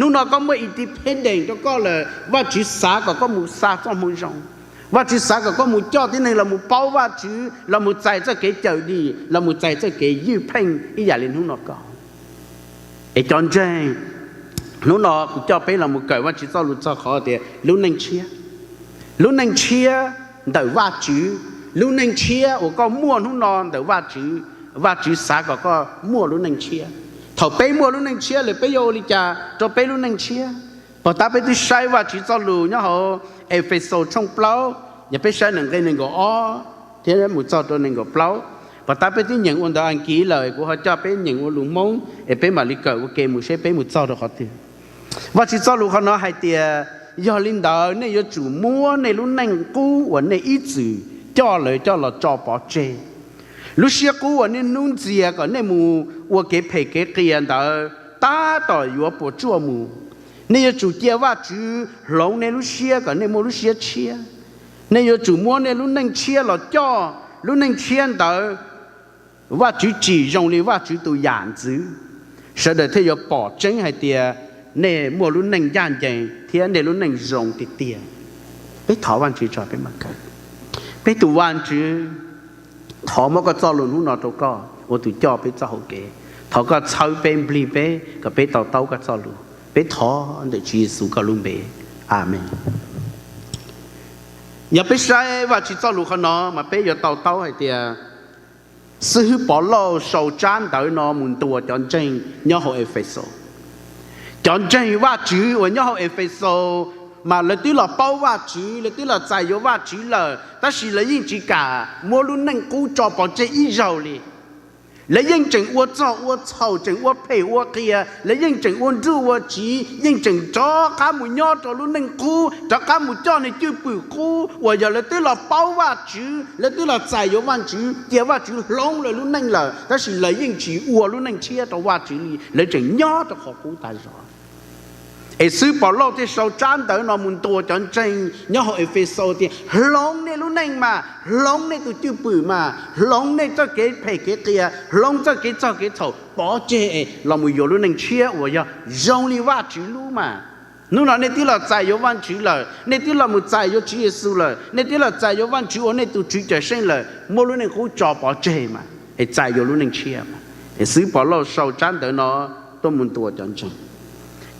Hnub no koj muaj independent rau koj lawm, Vajtswv xav kom koj mus xa txoj moo zoo. Vajtswv xav kom koj mus coj tib neeg los mus paub Vajtswv, los mus txais txoj kev cawm dim, los mus txais txoj kev ywj pheej ib yam li hnub no koj. Es cov ntseeg, hnub no kuv coj peb los mus kawm Vajtswv txoj lus txog qhov tias lub neej tshiab. Lub neej tshiab ntawm Vajtswv, lub neej tshiab uas koj muaj hnub no ntawm Vajtswv, Vajtswv xav kom koj muaj lub neej tshiab. Thaum peb muaj lub neej tshiab lawm peb yuav ua li cas rau peb lub neej tshiab? Pom tab peb twb saib Vajtswv txoj lus nyob hauv Efexus tshooj plaub, yog peb saib ntawm nqe nees nkaum ob thiab mus txog rau nees nkaum plaub. Pom tab peb twb nyeem ua ntawv Askiv lawm, kuv ho coj peb nyeem ua lus Hmoob es peb mam li kawm ua ke mus seb peb mus txog rau qhov twg. Vajtswv txoj lus qhov no hais tias, yog li ntawd nej yuav tsum muab nej lub neej qub uas nej ib txwm coj lawv coj los tso pov tseg. Lub siab qub uas niaj hnub ntxias kom nej mus ua kev phem kev qias ntawd tab tom yuav puas tsuaj mus. Nej yuav tsum cia Vajtswv hloov nej lub siab kom nej muaj lub siab tshiab. Nej yuav tsum muab nej lub neej tshiab los coj. Lub neej tshiab ntawd Vajtswv tsim zoo li Vajtswv tus yam ntxwv, sawv daws thiaj yuav pom tseeb hais tias nej muaj lub neej ncaj ncees thiab nej lub neej zoo tiag tiag. Peb thov Vajtswv tso peb mam kawm. Peb tus Vajtswv, thov muab koj txoj lus hnub no rau koj ua tus coj peb txoj hau kev. Thov koj txhawb peb nplig peb kom peb to taub koj txoj lus. Peb thov ntawm Tswv Yexus koj lub npe. Amees. Yog peb saib Vajtswv txoj lus qhov no mas peb yuav to taub hais tias xib hwb Pov Lauj sau tsab ntawv no mus ntuas cov ntseeg nyob hauv Efexus. Cov ntseeg Vajtswv uas nyob hauv Efexus mas lawv twb los paub Vajtswv, lawv twb los txais yuav Vajtswv lawm, tab sis lawv yeej tsis kam muab lub neej qub tso pov tseg ib zaug li. Lawv yeej tseem ua txog ua txhaum, tseem ua phem ua qias, lawv yeej tseem ua nruj ua tsiv, yeej tseem rov qab mus nyob rau lub neej qub, rov qab mus coj nws cwj pwm qub uas yog lawv twb los paub Vajtswv, lawv twb los txais yuav Vajtswv, cia Vajtswv hloov lawv lub neej lawm, tab sis lawv yeej tsis ua lub neej tshiab rau Vajtswv li, lawv tseem nyob rau qhov qub tas zog. Es xib hwb Pov Lauj thiaj sau tsab ntawv no mus ntuas cov ntseeg nyob hauv Efexus tias, hloov nej lub neej mas, hloov nej tus cwj pwm mas, hloov nej txoj kev phem kev qias, hloov txoj kev txog kev txhaum pov tseg es los mus yuav lub neej tshiab uas yog zoo li Vajtswv lub mas. Hnub no nej twb los txais yuav Vajtswv lawm, nej twb los mus txais yuav Tswv Yexus lawm, nej twb los txais yuav Vajtswv ua nej tus Tswv Cawmseej lawm, muab lub neej qub tso pov tseg mas es txais yuav lub neej tshiab mas. Es xib hwb Pov Lauj sau tsab ntawv no tuaj mus ntuas cov ntseeg.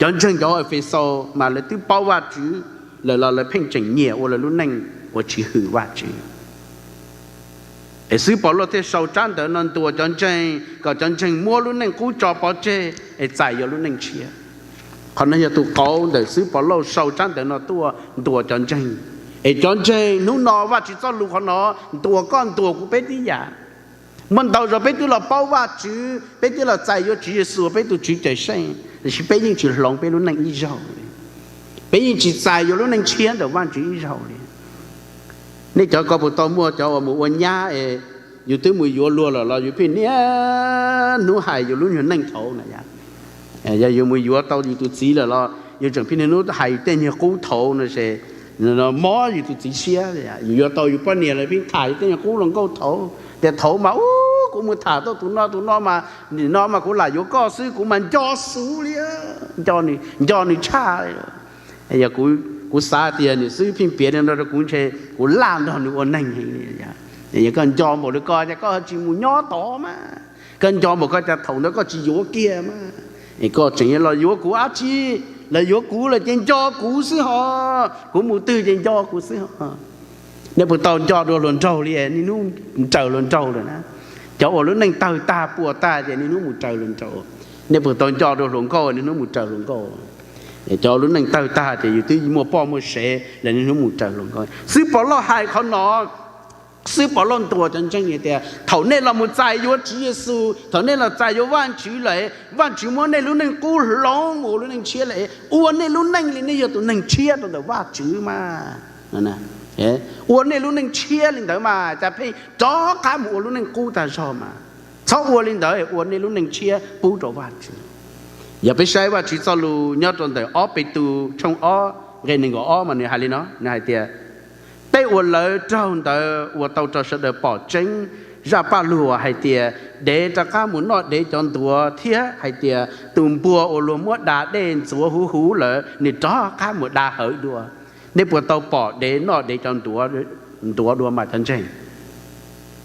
Cov ntseeg cov Efexus mas lawv twb paub Vajtswv lawm los lawv pheej tseem nyiam ua lawv lub neej uas tsis hwm Vajtswv. Es xib hwb Pov Lauj thiaj sau tsab ntawv no ntuas cov ntseeg kom cov ntseeg muab lub neej qub tso pov tseg es txais yuav lub neej tshiab. Qhov no yog tus qauv ntawm xib hwb Pov Lauj sau tsab ntawv no tuaj ntuas cov ntseeg. Es cov ntseeg hnub no Vajtswv txoj lus qhov no ntuas koj ntuas kuv peb tib yam. Muaj ntau zaus peb twb los paub Vajtswv, peb twb los txais yuav Tswv Yexus peb tus Tswv Cawmseej, tiam sis peb yeej tsis hloov peb lub neej ib zaug li. Peb yeej tsis txais yuav lub neej tshiab ntawm Vajtswv ib zaug li. Nej cov ko puas tau muaj cov uas mus ua nyab es yus twb mus yuav luag lawm los yus pheej niaj hnub hais yus lub nyuag neej thaud na yom? Yog yus mus yuav tau yus tus txiv lawm los yus tseem pheej niaj hnub hais tej nyuag qub thaud no es mob yus tus txiv siab. Yus yuav tau yus poj niam lawm pheej tham yus tej nyuag qub hluas nkauj thaud, tias thaud mas ub kuv mus tham tau tus no tus no mas, nim no mas kuv lam yuav koj xwb, kuv mas nco xwb li, nco nws tshaj. Yog kuv xav tias nws xwb pheej piav li no rau kuv ntshe kuv laj nrog nws ua neeg heev li. Yog koj nco npaum li ko ces koj tsis mus nyob tod mas, koj nco npaum ko cas thaum ntawd koj tsis yuav kiag mas, koj tseem los yuav kuv dab tsi? Los yuav kuv lawm ces nco kuv xwb ho, kuv mus twg ces nco kuv xwb ho. Nej puas tau nco dua hluas nraug li, niaj hnub mus raws hluas nraug lawm na? Cov uas lub neej tawg tag puas tag ces niaj hnub mus raws hluas nraug. Nej puas tau nco dua hluas nkauj niaj hnub mus raws hluas nkauj? Cov lub neej tawg tag ces yus twb muaj poj muaj sev los niaj hnub mus raws hluas nkauj. Xib hwb Pov Lauj hais qhov no, xib hwb Pov Lauj ntuas cov ntseeg hais tias thaum nej los mus txais yuav Tswv Yexus, thaum nej los txais yuav Vajtswv lawm, Vajtswv muab nej lub neej qub hloov mus ua lub neej tshiab lawm, ua nej lub neej li nej yog tus neeg tshiab rau ntawm Vajtswv mas. Ua nej lub neej tshiab li ntawd mas cas pheej rov qab mus ua lub neej qub tag zog mas. Txhob ua li ntawd, ua nej lub neej tshiab pub rau Vajtswv. Yog peb saib Vajtswv txoj lus nyob rau ntawm ob Petus tshooj ob nqe nees nkaum ob mas nws hais li no, nws hais tias, tej uas lawv raug ntawd ua tau rau sawv daws pom tseeb zaj paj lug uas hais tias dev rov qab mus noj dev cov ntuav thiab hais tias tus npua uas luag muab da dej ntxuav huv huv lawm nws rov qab mus da hawv dua. Nej puas tau pom dev noj dev cov ntuav dua mas cov ntseeg?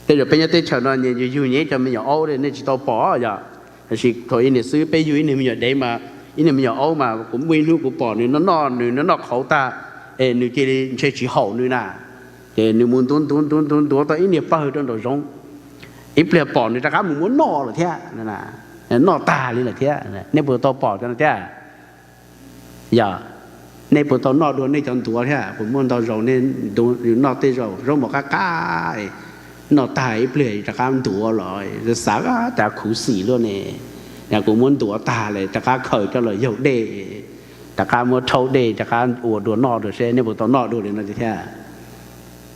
Tej zaum peb nyob teb chaws no nyias yug yug nyias cov me nyuam aub, nej tsis tau pom yom. Tab sis thaum ib niag xwb peb yug ib niag me nyuam dev mas, ib niag me nyuam aub mas kuv muaj ib hnub kuv pom nws noj noj nws noj noj qhauv tag, es nws cia li ntshe tsis haum nws na, ces nws mus ntuav ntuav ntuav ntuav ntuav tau ib niag pawg rau nraum zoov, ib pliag pom nws rov qab mus muab noj lawm thiab, noj tag li lawm thiab. Nej puas tau pom cov no thiab? Yog, nej puas tau noj dua nej cov ntuav thiab? Puas muaj ntau zaus nej noj tej zaum zaub mov qab qab, noj tag ib pliag rov qab ntuav los xav cas khuv xim luaj ne, kuv muab ntuav tag lawm rov qab khaws coj los yaug dej, rov qab muab rhaub dej rov qab ua dua noj dua seb nej puas tau noj dua li no thiab.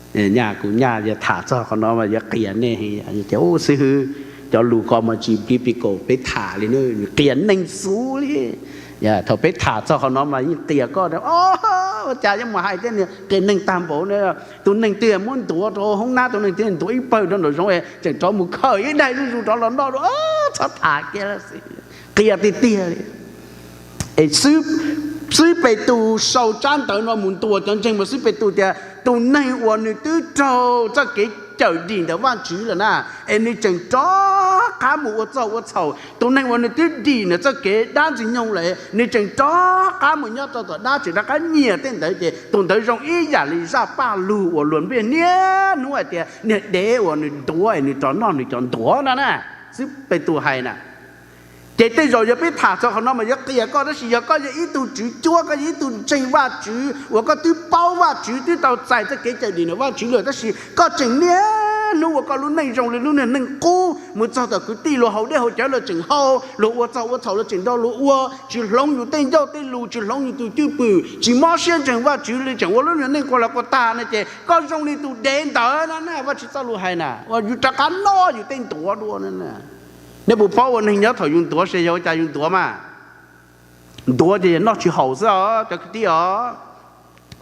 Nyaj kuv nyaj yuav tham txog qhov no mas yuav qias nej, ces ub xib hwb, cov lus ko mas tsis biblical peb tham li, nws qias neeg xwb li. Thaum peb tham txog qhov no mas yeej qias koj, ua cas yuav mus hais tej niag qias neeg tag npaum ne. Tus neeg twg muab ntuav rau hoob nab, tus neeg twg ntuav ib pawg rau nraum zoov es tseem rov mus khaws ib daig zuj zus rov los noj dua, txhob tham kiag, qias tiag tiag li. Es xib Petus sau tsab ntawv no mus ntuas cov ntseeg mas xib Petus tias tus neeg uas nws twb raug txoj kev cawm dim ntawm Vajtswv lawm na, es nws tseem rov qab mus ua txog ua txhaum. Tus neeg uas nws twb dim ntawm txoj kev dab ntxwg nyoog lawm, nws tseem rov qab mus nyob rau tom dab, tseem rov qab nyiam tej ntawd, ces tus ntawd zoo ib yam li zaj paj lug uas luag nplij niaj hnub hais tias niag dev uas nws ntuav es nws rov noj nws cov ntuav no na. Xib Petus hais na. Ces tej zaum yog peb tham txog qhov no mas yuav qias koj, tab sis yog koj yog ib tug tswv cuab, koj yog ib tug ntseeg Vajtswv uas koj twb paub Vajtswv twb tau txais txoj kev cawm dim ntawm Vajtswv lawm, tab sis koj tseem niaj hnub ua koj lub neej zoo li lub niag neej qub mus txog tom kwv tij luag haus dej haus cawv los tseem haus, luag ua txog ua txhaum los tseem nrog luag ua, tsis hloov yus tej ncauj tej lus, tsis hloov yus tus cwj pwm, tsis mob siab ntseeg Vajtswv li, tseem ua lub niag neej quas los quas tag no, ces koj zoo li tus dev ntawd no na. Vajtswv txoj lus hais na, uas yus rov qab noj yus tej ntuav dua. Nej puas paub ua neeg nyob thaum yus ntuav, ces yog ua cas yus ntuav mas? Ntuav ces yog noj tsis haum xwb os cov kwv tij os.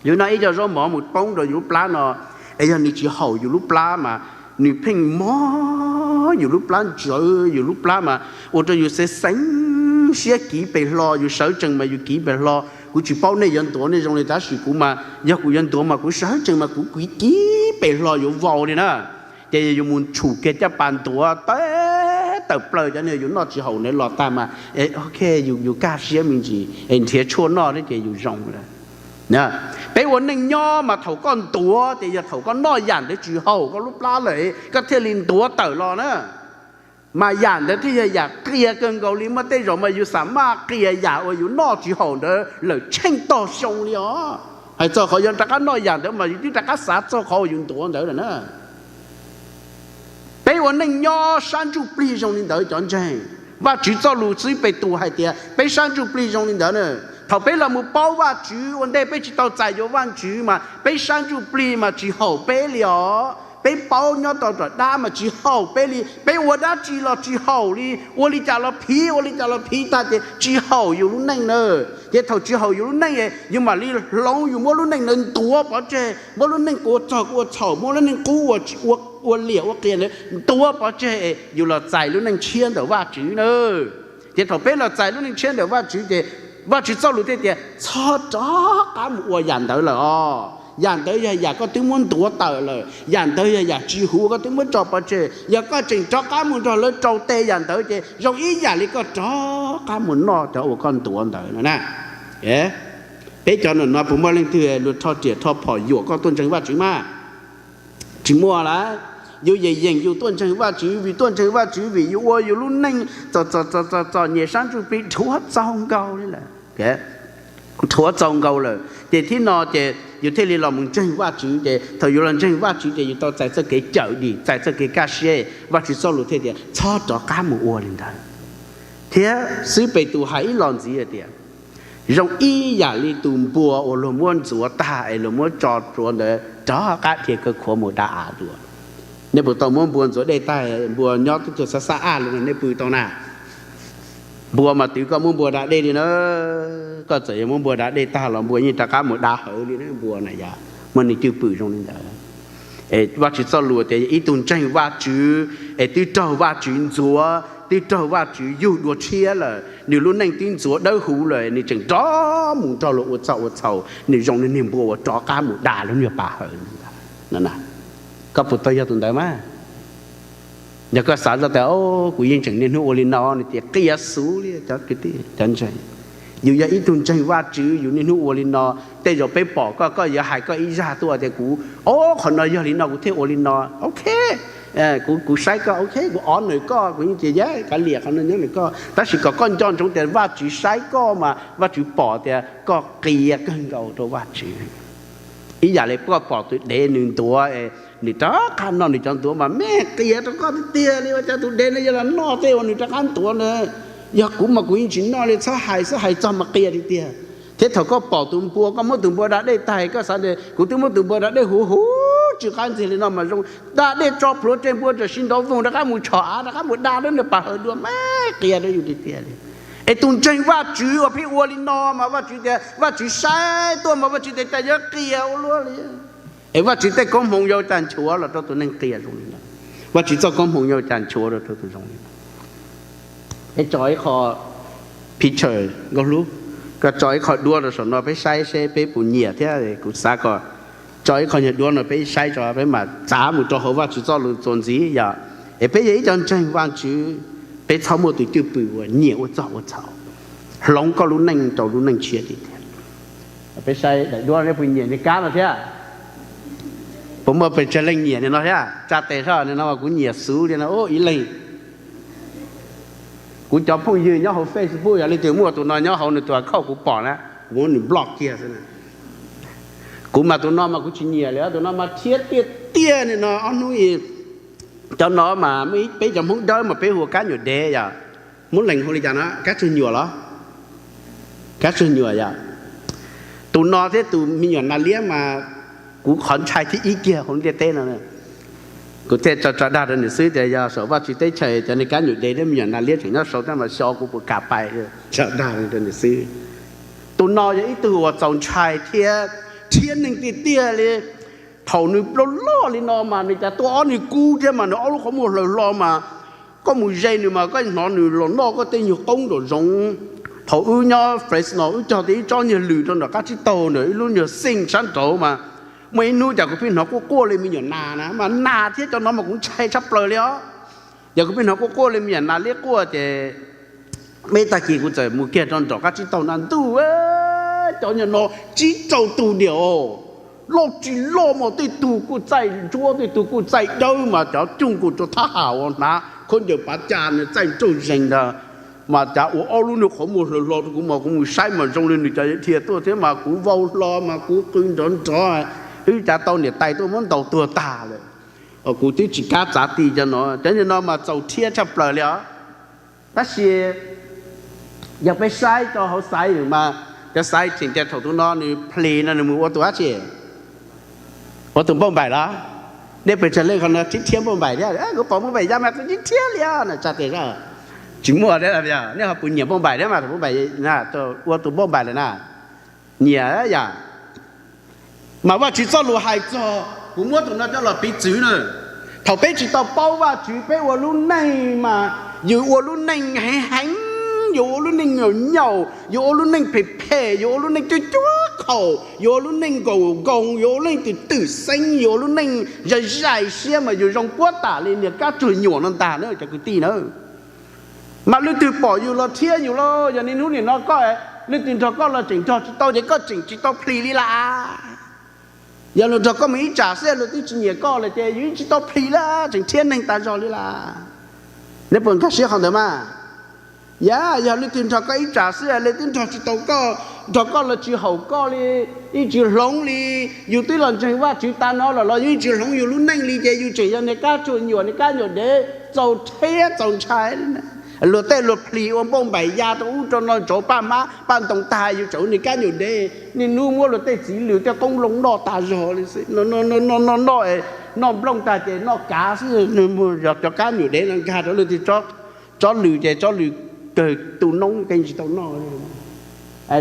Yus noj ib co zaub mov mus poob rau yus lub plab no, es yog nws tsis haum yus lub plab mas nws pheej mob yus lub plab ntsawv, yus lub plab mas ua rau yus xeev xeev siab kiv pes hlo, yus sawv tsees mas yus kiv pes hlo. Kuv tsis paub nej yuav ntuav nej zoo li, tab sis kuv mas yog kuv yuav ntuav mas kuv sawv tsees mas kuv kiv kiv pes hlo yuav vau li na. Ces yus mus tshum kiag caj pas ntuav tawm plaws cov niag yus noj tsis haum ntawd los tag mas, ok, yus kaj siab me ntsis es nrhiav tshuaj noj thiab ces yus zoo lawm. Peb ua neej nyob mas thaum koj ntuav ces yog thaum koj noj yam ntawd tsis haum koj lub plab lawm, koj thiaj li ntuav tawm los na. Mas yam ntawd thiaj yog yam qias kawg nkaus li. Muaj tej zaum mas yus xam maj qias yam uas yus noj tsis haum ntawd lawm tsheej tog xyoo li os. Hais txog qhov yuav rov qab noj yam ntawd mas yus twb rov qab xav txog qhov uas yus ntuav ntawd lawm na. Peb ua neej nyob sab ntsuj plig zoo li ntawd cov ntseeg. Vajtswv txoj lus, xib Petus hais tias peb sab ntsuj plig zoo li ntawd na. Thaum peb los mus paub Vajtswv ua ntej peb tsis tau txais yuav Vajtswv mas peb sab ntsuj plig mas tsis haum peb li os. Peb paub nyob tau tom dab mas tsis haum peb li. Peb ua dab tsi los tsis haum li, ua li cas los phiv, ua li cas los phiv tag ces tsis haum yus lub neej na. Ces thaum tsis haum yus lub neej, yus mam li hloov yus muab lub neej ntawd ntuav pov tseg, muab lub neej ua txog ua txhaum, muab lub neej qub ua liam ua qias ntawd ntuav pov tseg, yus los txais lub neej tshiab ntawm Vajtswv na. Ces thaum peb los txais lub neej tshiab ntawm Vajtswv ces Vajtswv txoj lus thiaj tias txhob rov qab mus ua yam ntawd lawm os. Yam ntawd yog yam koj twb muab ntuav tawm lawm, yam ntawd yog yam tsis huv koj twb muab tso pov tseg. Yog koj tseem rov qab mus nrog lawv rau tes yam ntawd ces zoo ib yam li koj rov qab mus noj cov uas koj ntuav ntawd no na. Peb cov no puas muaj leej twg luag rho riam rho phom yuam koj tuaj ntseeg Vajtswv mas? Tsis muaj lawm. Yus yeem yeem yus tuaj ntseeg Vajtswv vim tuaj ntseeg Vajtswv vim yus ua yus lub neej txom nyem sab ntsuj plig dhuav txaus nkaus li lawm. Dhuav txaus nkaus lawm ces thib no ces yus thiaj li los mus ntseeg Vajtswv, ces thaum yus los ntseeg Vajtswv ces yus tau txais txoj kev cawm dim, txais txoj kev kaj siab. Vajtswv txoj lus thiaj tias txhob rov qab mus ua li ntawd. Thiab xib Petus hais ib los ntxiv hais tias zoo ib yam li tus npua uas luag muab ntxuav tag es luag muab tso tsuav ntawd rov qab dhia kaw khuav mus da av dua. Nej puas tau muab npua ntxuav dej tag, npua nyob tub tuag xab xab aj li no nej pw tau na? Npua mas twv koj muab npua da dej li na, koj txawm yog muab npua da dej tag los npua yeej rov qab mus da hawv li na. Npua na yog muaj neeg cwj pwm zoo li ntawd. Vajtswv txoj lus tias yog ib tug ntseeg Vajtswv es twb raug Vajtswv ntxuav, twb raug Vajtswv yug dua tshiab lawm, nws lub neej twb ntxuav dawb huv lawm, nws tseem rov mus nrog luag ua txoj ua txhaum, nws zoo li niag npua uas rov qab mus da lub niag pas hawm. Koj puas tau yog tus ntawd mas? Yog koj xav zoj tias, o, kuv yeej tseem niaj hnub ua li no, nws tias qias xus li cov kwv tij cov ntseeg. Yus yog ib tug ntseeg Vajtswv, yus niaj hnub ua li no, tej zaum peb pom koj, koj yuav hais koj ib zaj tuaj tias kuv, o, qhov no yog li no kuv thiaj ua li no. Ok, kuv saib koj, ok, kuv honor koj, kuv yeej tias yog kav liam qhov no nyob ntawm koj, tab sis kom koj nco ntsoov tias Vajtswv saib koj mas Vajtswv pom tias koj qias kawg nkaus rau Vajtswv. Ib yam li koj pom tus dev nws ntuav, nws rov qab noj nws cov ntuav mas mej qias rau koj tiag tiag li, ua cas tus dev no yuav los noj tej uas nws rov qab ntuav na. Yog kuv mas kuv yeej tsis noj li, txhob hais, txhob hais txog mas qias tiag tiag. Thiab thaum koj pom tus npua, koj muab tus npua da dej tag, koj xav tias kuv twb muab tus npua da dej huv huv tsw qab ntxiag li no mas zoo, da dej tso plhuav rau npua tam sim nrov voog rov qab mus tshom av rov qab mus da lub niag pas hawm dua, mej qias rau yus tiag tiag li. Es tus ntseeg Vajtswv uas pheej ua li no mas Vajtswv tias, Vajtswv saib tuaj mas Vajtswv tias cas yuav qias ua luaj li. Es Vajtswv tej koob hmoov yuav ua cas nchuav los rau tus neeg qias zoo li no? Vajtswv txoj koob hmoov yuav ua cas nchuav los rau tus zoo li no? Peb tso ib qho picture, Nkauj Hlub, koj tso ib qho duab rau saum no peb saib seb peb puas nyiam thiab. Kuv xav kom tso ib qho nyuag duab no peb saib tso peb mam txav mus rau hauv Vajtswv txoj lus txuas ntxiv yom. Es peb yog ib co ntseeg Vajtswv, peb txhob muaj tus cwj pwm uas nyiam ua txoj ua txhaum hloov koj lub neej rau lub neej tshiab tiag tiag. Peb saib daim duab, neb puas nyiam niag kab no thiab? Puas muaj pes tsawg leej nyiam niag no thiab? Tsa tes soj, niag no mas kuv nyiam xub li no ib leeg. Kuv cov phooj ywg nyob hauv Facebook yog leej twg muaj tus no nyob hauv nws tus account kuv pom na, kuv muab nws block kiag xwb na. Kuv mas tus no mas kuv tsis nyiam li, tus no mas rhiab tiag tiag li no ob hnub. Cov no mas peb cov Hmoob Dawb mas peb hu ua kab nyuam dev yom. Hmoob Lees hu li cas no, kab tsug nyuam los? Kab tsug nyuam yom. Tus no thiab tus me nyuam nas liab mas kuv qhov ntshai thib ib kiag hauv ntiaj teb no. Kuv thiaj tso tso dag rau nws xwb tias yog saum Vajtswv teb chaws cov niag kab nyuam dev thiab me nyuam nas liab tseem nyob saud thiab mas xyov kuv puas kam pais, tso dag rau nws xwb. Tus no yog ib tug uas txaus ntshai thiab rhiab neeg tiag tiag li. Thaum nws loj loj li no mas nws cas tuaj ob niag kub thiab mas nws ob lub qhov muag hlaws hlo mas koj mus ze nws mas koj hnov nws los noj koj tej nyuag qoob nraum zoov. Thaum wb nyob Fresno wb cog tej ib tsob nyuag lws rau nram qab tsib taug ntawm ib lub nyuag xeej sab nraud mas muaj ib hnub cas kuv pheej hnov quaj quaj li me nyuam nas na, mas nas thiab cov no mas kuv ntshai tshaj plaws li os. Yog kuv pheej hnov quaj quaj li me nyuam nas liab quaj ces me tag kis kuv txawm mus kiag rau nram qab tsib taug na ntuj, cov nyuag no tsib rau tus diam os. Loj tsis loj mas tej tug kuj txaij ntsuab tej tug kuj txaij dawb mas cov cooj kuj rau thab ham uas hnav khaub ncaws pav cas nws txaij nraug zees ntag. Mas cas ua ob lub nyuag qhov muag hlaws hlo rau kuv mas kuv mus saib mas zoo li nws cov dhia tuaj thiab mas kuv vau hlo mas kuv qw nrov nrov, wb cav tau niam tais tuaj muab ntaus tuag tag lawm. Kuv twb tsis kam txav ti cov no, cov nyuag no mas txaus rhiab tshaj plaws li os. Tab sis yog peb saib rau hauv xaiv mas, cov xaiv tseem tias thaum tus no nws plis no nws mus ua tus dab tsi? Ua tus npauj npaim los? Nej pes tsawg leej qhov no rhiab rhiab npauj npaim thiab? Kuv pom npauj npaim ya mas kuv rhiab rhiab li os no tsa tes. Tsis muaj thiab, nej ho puas nyiam npauj npaim thiab mas, tus npauj npaim, ua tus npauj npaim lawm na. Nyiam yam. Mas Vajtswv txoj lus hais txog, kuv muab tus no coj los piv txwv na. Thaum peb tsis tau paub Vajtswv peb ua lub neej mas yus ua lub neej heev heev, yus ua lub neej nyaum nyaum, yus ua lub neej phem phem, yus ua lub neej cuab cuab khaum, yus ua lub neej nkaum nkoos, yus ua lub neej twm twm xeeb, yus ua lub neej zais zais siab mas yus zoo puab tam li niag kab tsuag nyuam no ntag na cov kwv tij na. Mas leej twg pom yus los rhiab yus los, yog niaj hnub nim no koj, leej twg nrog koj los tseem nrog tsis tau ces koj tseem tsis tau plis li las. Yog luag nrog koj mus ib tsam xwb luag twb tsis nyiam koj lawm ces yus yeej tsis tau plis li, tseem rhiab neeg tas zog li las. Neb puas nkag siab qhov ntawd mas? Yam, yog leej twg nrog koj ib tsam xwb leej twb nrog tsis tau koj, nrog koj los tsis haum koj li, yeej tsis hloov li. Yus twb los ntseeg Vajtswv tas no los los yeej tsis hloov yus lub neej li ces yus tseem yog niag kab tsuag nyuam, niag kab nyuam dev txaus rhiab txaus ntshai. Luag tej luag plis ua npauj npaim ya rau ub rau no ntsoov paj hmab paj ntoo tag yus tseem ua niag kab nyuam dev, niaj hnub muab luag tej txiv lws tej qoob loo noj tas zog li xwb. Noj noj noj noj noj noj nplooj tag ces noj kav xwb. Yog cov kab nyuam dev no nkag rau leej twg tsob lws ces tsob lws kawg tu noob keej tsis tau noj.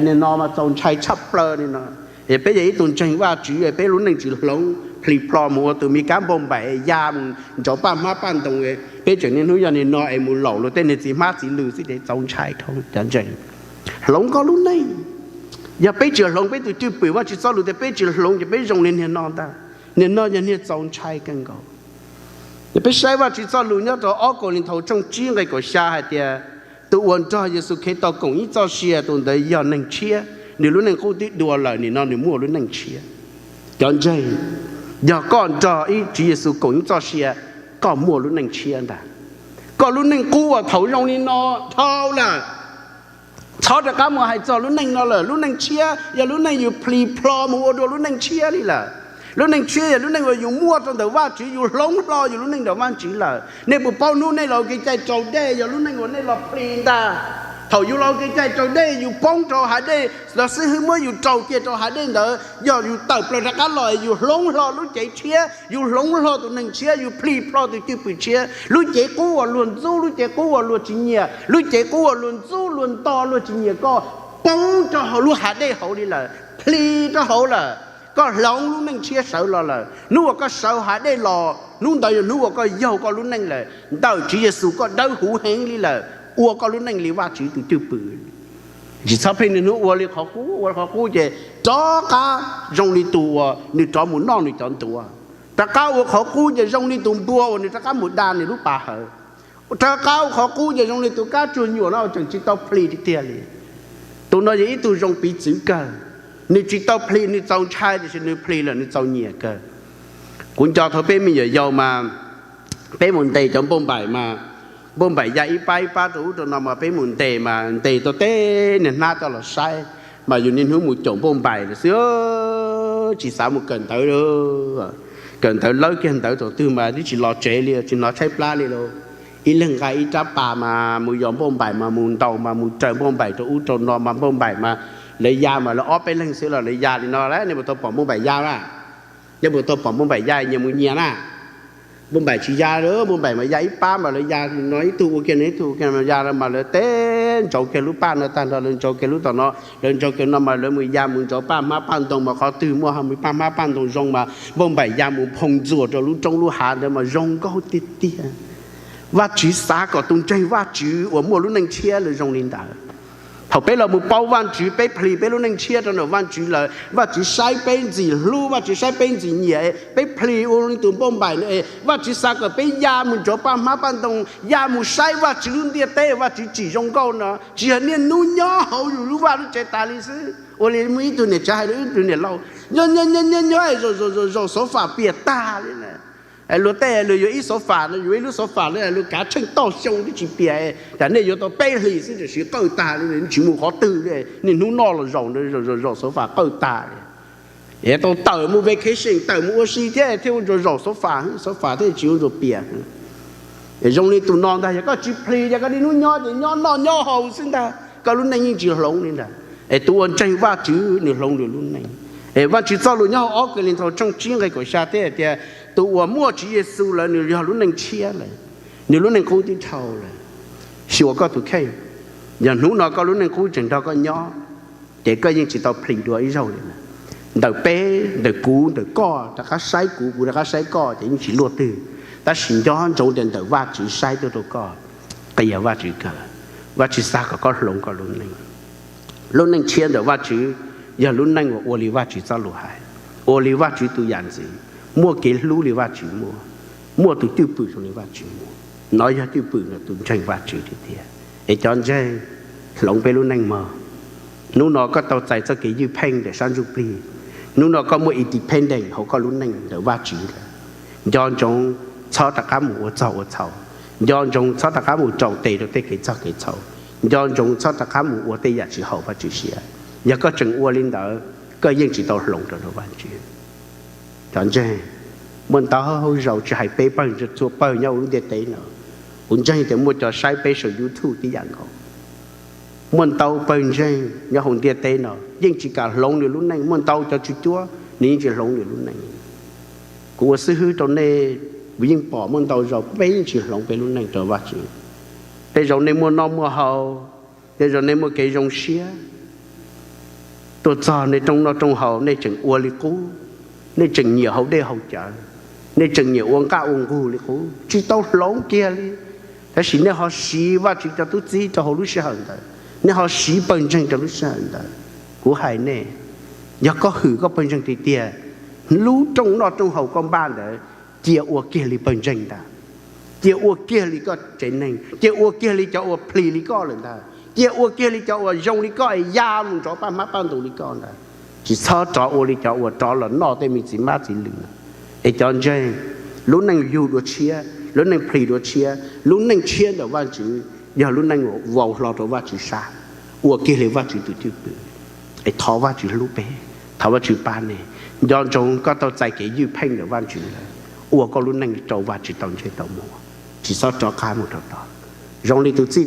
Nim no mas txaus ntshai tshaj plaws li no. Es peb yog ib tug ntseeg Vajtswv peb lub neej tsis hloov, plis plho mus ua tus me kab npauj npaim ya mus nrauv paj hmab paj ntoo. Peb tseem niaj hnub yog niag no es mus laum luag tej niag txiv hmab txiv lws xwb ces txaus ntshai dhau. Cov ntseeg, hloov koj lub neej. Yog peb tsis hloov peb tus cwj pwm Vajtswv txoj lus tias peb tsis hloov ces peb zoo li niag no ntag. Niag no yog niag txaus ntshai kawg nkaus. Yog peb saib Vajtswv txoj lus nyob rau ob Kauleethaus tshooj tsib nqe kaum xya hais tias, tus uas nrog Yexus Khetos koom ib txoj sia tus ntawd yog neeg tshiab, nws lub neej qub twb dua lawm, nim no nws muaj lub neej tshiab. Cov ntseeg, yog koj nrog ib Tswv Yexus koom ib txoj sia, koj muaj lub neej tshiab ntag. Koj lub neej qub uas thaum zoo li no dhau lawm, txhob rov qab mus hais txog lub neej no lawm. Lub neej tshiab yog lub neej yus plis plho mus ua dua lub neej tshiab li lawm. Lub neej tshiab yog lub neej uas yus muaj rau ntawm Vajtswv, yus hloov hlo yus lub neej ntawm Vajtswv lawm. Nej puas paub hnub nej los ua kev cai raus dej yog lub neej uas nej los plis ntag. Thaum yus los ua kev cai raus dej yus poob rau hav dej, los xib hwb muab yus raus kiag rau hav dej ntawd, yog yus tawm plaws rov qab los yus hloov hlo lub cev tshiab, yus hloov hlo tus neeg tshiab, yus plis plho tus cwj pwm tshiab. Lub cev qub uas luag ntxub, lub cev qub uas luag tsis nyiam, lub cev qub uas luag ntxub luag nto luag tsis nyiam koj, poob rau hauv lub hav dej hauv li lawm, plis rau hauv lawm. Koj hloov lub neej tshiab sawv los lawm. Hnub uas koj sawv hav dej los, hnub ntawd yog hnub uas koj yaug koj lub neej lawm. Ntawm Tswv Yexus koj dawb huv heev li lawm, ua koj lub neej li Vajtswv tus cwj pwm. Tsis txhob pheej niaj hnub ua li qhov qub, ua li qhov qub ces rov qab zoo li tus uas nws rov mus noj nws cov ntuav. Rov qab ua qhov qub ces zoo li tus npua uas nws rov qab mus da nws lub pas hawv. Rov qab ua qhov qub ces zoo li tus kab tsuag nyuam no uas tseem tsis tau plis tiag tiag li. Tus no yog ib tug zoo piv txwv kawg. Nws tsis tau plis nws txaus ntshai, tiam sis nws plis lawm nws txaus nyiam kawg. Kuv nco thaum peb me nyuam yaus mas peb mus ntes cov npauj npaim mas, npauj npaim ya ib pab ib pab rau ub rau no mas peb mus ntes mas ntes tau tej niag hnab coj los saib, mas yus niaj hnub mus caum npauj npaim lawm xwb, tsis xav mus kawm ntawv. Kawm ntawv lawb kiag ntawv thaum twg mas twb tsis los tsev li, tsis hnov tshaib plab li lauj. Ib leeg nqa ib rab pas mas mus yos npauj npaim mas mus ntaus mas mus raws npauj npaim rau ub rau no mas npauj npaim mas lawv ya mas lawv ob peb leeg xwb los lawv ya li no las, nej puas tau pom npauj npaim ya na? Nyob puas tau pom npauj npaim ya nyias mus nyias na? Npauj npaim tsis ya, npauj npaim mas ya ib pab mas lawv ya no ib tug ua kiag no ib tug ua kiag no ya mas lawv teb ntsauv kiag lub paj no tag nrho, lawv ntsauv kiag lub tom no, lawv ntsauv kiag no mas lawv mus ya mus ntsauv paj hmab paj ntoo mas qhov twg muaj paj hmab paj ntoo zoo mas npauj npaim ya mus nphoo ntxuas rau lub roob lub hav ntawd mas zoo nkauj tiag tiag. Vajtswv xav kom tus ntseeg Vajtswv uas muaj lub neej tshiab lawv zoo li ntawd. Thaum peb los mus paub Vajtswv, peb plis peb lub neej tshiab rau ntawm Vajtswv lawm, Vajtswv saib peb ntxim hlub, Vajtswv saib peb ntxim nyiam, peb plis ua li tus npauj npaim no es Vajtswv xav kom peb ya mus ntsauv paj hmab paj ntoo, ya mus saib Vajtswv lub ntiaj teb Vajtswv tsim zoo nkauj no, tsis yog niaj hnub nyob hauv yus lub vaj lub tsev tas li xwb. Ua li muaj ib tug niam tsev hais rau ib tug niam laus, nyob nyob nyob nyob nyob zaum zaum zaum xov fam piam tag li na. Luag tej luag yuav ib xov fam no, yuav ib lub xov fam no luag kav tsheej toj xyoo twb tsis piam, cas nej yuav tau peb hlis xwb tam sim qawj tag li, tsis mus qhov twg li, niaj hnub noj los zaum zaum zaum xov fam qawj tag li. Es tau tawm mus vacation, tawm mus ua si thiab thiaj ua ntsuas zaum xov fam, xov fam thiaj tsis ua ntsuas piam. Zoo li tus no ntag, yog koj tsis plis, yog koj niaj hnub nyob ces nyob noj nyob haus xwb ntag, koj lub neej yeej tsis hloov li ntag. Es tus uas ntseeg Vajtswv nws hloov nws lub neej. Es Vajtswv txoj lus nyob hauv ob Kauleethaus tshooj tsib nqe kaum xya thiaj hais tias, tus uas muaj Tswv Yexus lawm nws yog lub neej tshiab lawm, nws lub neej qub twb dhau lawm. Xyuas koj tus kheej, yog hnub no koj lub neej qub tseem nrog koj nyob, ces koj yeej tsis tau plis dua ib zaug li na. Ntawm peb, ntawm kuv, ntawm koj, rov qab saib kuv, kuv rov qab saib koj ces yeej tsis luaj twg. Tab sis nco ntsoov tias ntawm Vajtswv saib tuaj rau koj, qias Vajtswv kawg. Vajtswv xav kom koj hloov koj lub neej. Lub neej tshiab ntawm Vajtswv yog lub neej uas ua li Vajtswv txoj lus hais, ua li Vajtswv tus yam ntxwv, muaj kev hlub li Vajtswv muaj, muaj tus cwj pwm zoo li Vajtswv muaj. Nov yog cwj pwm ntawm tus ntseeg Vajtswv tiag tiag. Es cov ntseeg, hloov peb lub neej mog. Hnub no koj tau txais txoj kev ywj pheej ntawm sab ntsuj plig. Hnub no koj muaj independent hauv koj lub neej ntawm Vajtswv lawm. Nco ntsoov txhob rov qab mus ua txog ua txhaum. Nco ntsoov txhob rov qab mus rau tes rau tej kev txog kev txhaum. Nco ntsoov txhob rov qab mus ua tej yam tsis haum Vajtswv siab. Yog koj tseem ua li ntawd, koj yeej tsis tau hloov rau rau Vajtswv. Cov ntseeg, muaj ntau zaus tsis hais peb pawg, txhua pawg nyob hauv lub ntiaj teb no, kuv ntseeg tias muaj cov saib peb saum YouTube tib yam nkaus. Muaj ntau pawg ntseeg nyob hauv ntiaj teb no yeej tsis kam hloov nws lub neej, muaj ntau cov tswv cuab nws yeej tsis hloov nws lub neej. Kuv ua xib hwb rau nej, kuv yeej pom muaj ntau zaus peb yeej tsis hloov peb lub neej rau Vajtswv. Tej zaum nej muaj noj muaj haus, tej zaum nej muaj kev zoo siab, tuaj txog nej rooj noj rooj haus nej tseem ua li qub. Nej tseem nyiam haus dej haus cawv, nej tseem nyiam ua nqaj ua nqug li qub, tsis tau hloov kiag li. Tab sis nej ho siv Vajtswv cov tub txib rau hauv lub sij hawm ntawd, nej ho siv pawg ntseeg rau lub sij hawm ntawd. Kuv hais nej, yog koj hwm koj pawg ntseeg tiag tiag, lub rooj noj rooj haus koj npaj ntawd, cia ua kiag li pawg ntseeg ntawd, cia ua kiag li koj tsev neeg, cia ua kiag li cov uas plhis li koj lawm ntawd, cia ua kiag li cov uas zoo li koj es ya mus nrov paj hmab paj ntus li koj ntawd. Tsis txhob rov ua li cov uas rov los noj tej me txiv hmab txiv lwm no. Es cov ntseeg, lub neej yug dua tshiab, lub neej plhis dua tshiab, lub neej tshiab ntawm Vajtswv yog lub neej uas vau hlo rau Vajtswv sab, ua kiag li Vajtswv tus cwj pwm. Es thov Vajtswv hlub peb, thov Vajtswv pab nej. Nco ntsoov koj tau txais kev ywj pheej ntawm Vajtswv lawm, ua koj lub neej rau Vajtswv tau ntsej tau muag, tsis txhob rov qab mus rau tod. Zoo li tus txij